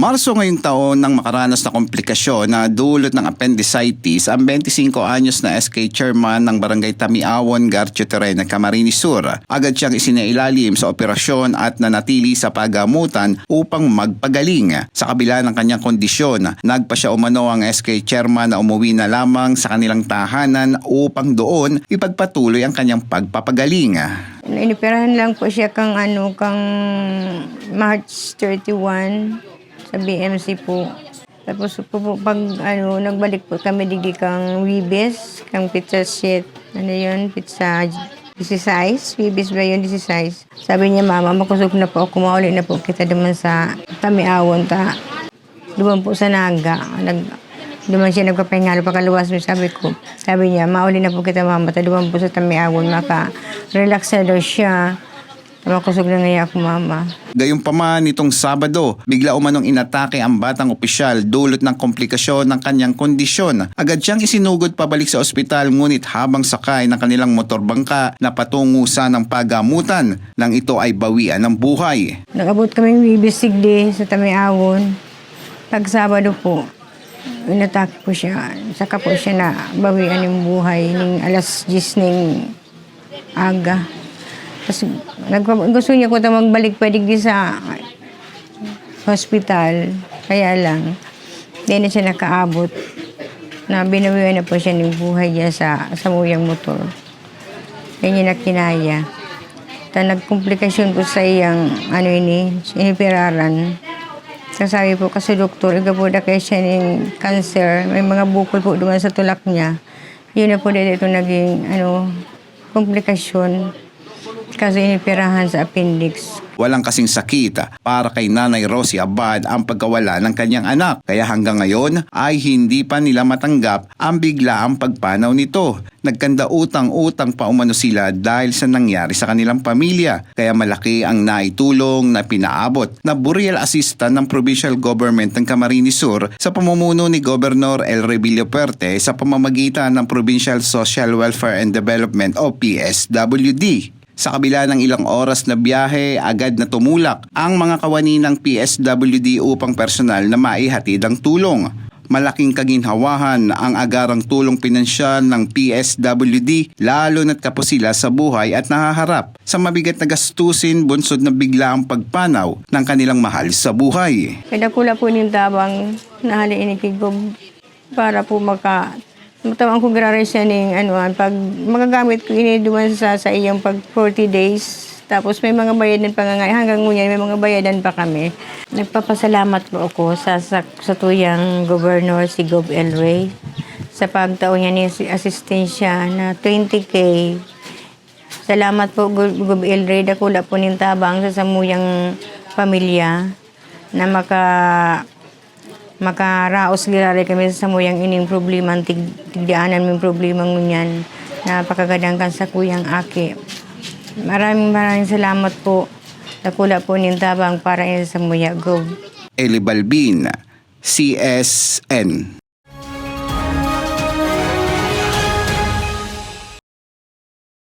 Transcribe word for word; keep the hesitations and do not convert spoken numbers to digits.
Marso ngayong taon nang makaranas na komplikasyon na dulot ng appendicitis ang twenty-five anyos na S K chairman ng Barangay Tamiawon, Garcio Terena, Camarines Sur. Agad siyang isinailalim sa operasyon at nanatili sa pagamutan upang magpagaling. Sa kabila ng kanyang kondisyon, nagpa siya umano ang S K chairman na umuwi na lamang sa kanilang tahanan upang doon ipagpatuloy ang kanyang pagpapagaling. Inoperahan lang po siya kang ano, kang March thirty-one sa B M C po. Tapos po, po pag ano, nagbalik po kami digdi kang Wibis, kang pizza shit. Ano yun? Pizza dieciséis? Wibis ba yun? Dieciséis. Sabi niya, "Mama, makusog na po ako. Mauli na po kita duman sa Tamiawon ta." Duman po sa Naga. Nag, duman siya nagpapahingalo pagkaluwas mo. Sabi ko, sabi niya, "Mauli na po kita, mama. Ta duman po sa Tamiawon. Maka-relax na daw siya. Makusog na ngaya ako, mama." Gayunpaman, nitong Sabado, bigla umanong inatake ang batang opisyal dulot ng komplikasyon ng kanyang kondisyon. Agad siyang isinugod pabalik sa ospital, ngunit habang sakay ng kanilang motorbangka na patungo sa ng pagamutan, nang ito ay bawian ng buhay. Nag-abot kaming Wibis digdi sa Tamiawon. Pag Sabado po, inatake po siya. Saka po siya nabawian ng buhay ning alas diyes ning aga. Tas nagpa-, gusto niya ko ta magbalik pa digdi sa hospital. Kaya lang, di na siya nakaabot. Na binawian na po siya ng buhay niya sa, sa muyang motor. Yan yung nakinaya. Ta nagkomplikasyon po sa iyang, ano ini, inipiraran. Sa sabi po kasi doktor, iga po na kaya siya ning cancer. May mga bukol po duman sa tulak niya. Yun na po dito naging, ano, komplikasyon. Kasi inipirahan sa appendix. Walang kasing sakit para kay Nanay Rosie Abad ang pagkawala ng kanyang anak. Kaya hanggang ngayon ay hindi pa nila matanggap ang biglaang pagpanaw nito. Nagkanda utang-utang pa umano sila dahil sa nangyari sa kanilang pamilya. Kaya malaki ang naitulong na pinaabot na burial assistant ng provincial government ng Camarines Sur sa pamumuno ni Gobernador El Rey Villafuerte sa pamamagitan ng Provincial Social Welfare and Development o P S W D. Sa kabila ng ilang oras na biyahe, agad na tumulak ang mga kawani ng P S W D upang personal na maihatid ang tulong. Malaking kaginhawahan ang agarang tulong pinansyal ng P S W D, lalo na't kapos sila sa buhay at nahaharap sa mabigat na gastusin bunsod na bigla ang pagpanaw ng kanilang mahal sa buhay. Kaya dakula po ning tabang na hali ini ki Gob para po maka-, matawan ko graray siya ning ano, an pag magagamit ko ini duman sa, sa iyang pag forty days. Tapos may mga bayadan pa nga, nga hanggang ngunyan may mga bayadan pa kami. Nagpapasalamat po ako sa, sa, sa tuyang gobernador, si Gob El Rey, sa pagtao niya ni si asistensya na twenty K. Salamat po, Gob, Gob El Rey, dakula po nin tabang sa samuyang pamilya na maka-, makaraos giraray kami sa samuyang ining problema, tig-, tigdaanan ming problema ngunyan. Napakagadan kan sakuyang aki. Maraming, maraming salamat po. Dakula po nin tabang para ini sa samuya, Gob. Eli Balbin, C S N.